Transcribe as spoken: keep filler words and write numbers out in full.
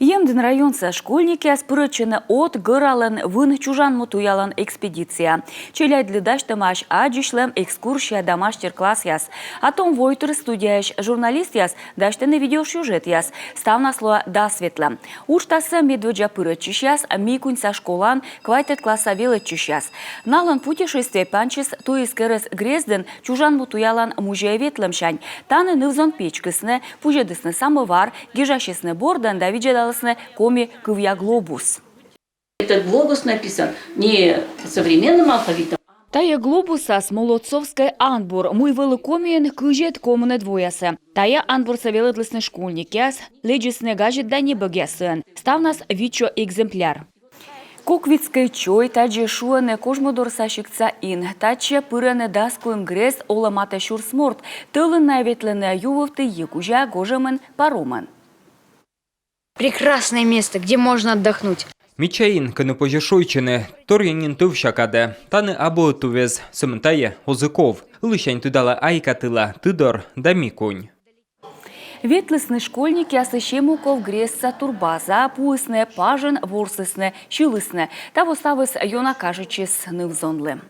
Емдін районса школьникъяс пырӧдчӧны «От гӧралӧн вын» чужан му туялан экспедицияӧ. Челядьлы дасьтӧмаӧсь аддзысьлӧм, экскурсия да мастер-классъяс. А том войтыр студияысь журналистъяс дасьтӧны видеосюжетъяс. Ставнас лоӧ дас ветлӧм. Уджтасӧ медводдза пырӧдчысьяс — Микуньса школаын квайтӧд класса велӧдчысьяс. Налӧн путешествие пансис Туйыс кӧрыс грездын чужан му туялан музейӧ ветлӧмсянь. Тані ныв-зон печкисны, пузьӧдісны самӧвар, гижасисны бордӧн да видзӧдалісны коми кывъя глобус. Этот глобус написан не современным алфавитом. Тайӧ глобусас Молодцовскӧй анбур, муй вӧлі Комиын кызьӧд-комынӧд воясӧ. Тайӧ анбурсӧ велӧдлісны школьникъяс, лэдзисны газет да небӧгъяс сыӧн. Ставнас витсё экземпляр. Коквитскӧй чой — тадзи шуӧны Кожмӧдорса сиктса ин. Татчӧ пырӧны дас куим грезд, олӧ матӧ сюрс морт. Тӧлын найӧ ветлӧны ю вывті йи кузя, гожӧмын — паромӧн. Прекрасное место, где можно отдохнуть. Мича ин, кӧні позьӧ шойччыны, торйӧн нин тӧвся кадӧ. Тані абу ӧтуввез, сӧмын тайӧ оз и ков. Ылысянь тыдалӧ Айкатыла, Тыдор да Микунь. Ветлісны школьникъяс и Семуков грездса турбазаӧ, пуисны пажын, ворсісны, сьылісны. Таво ставыс ёна кажитчис ныв-зонлы.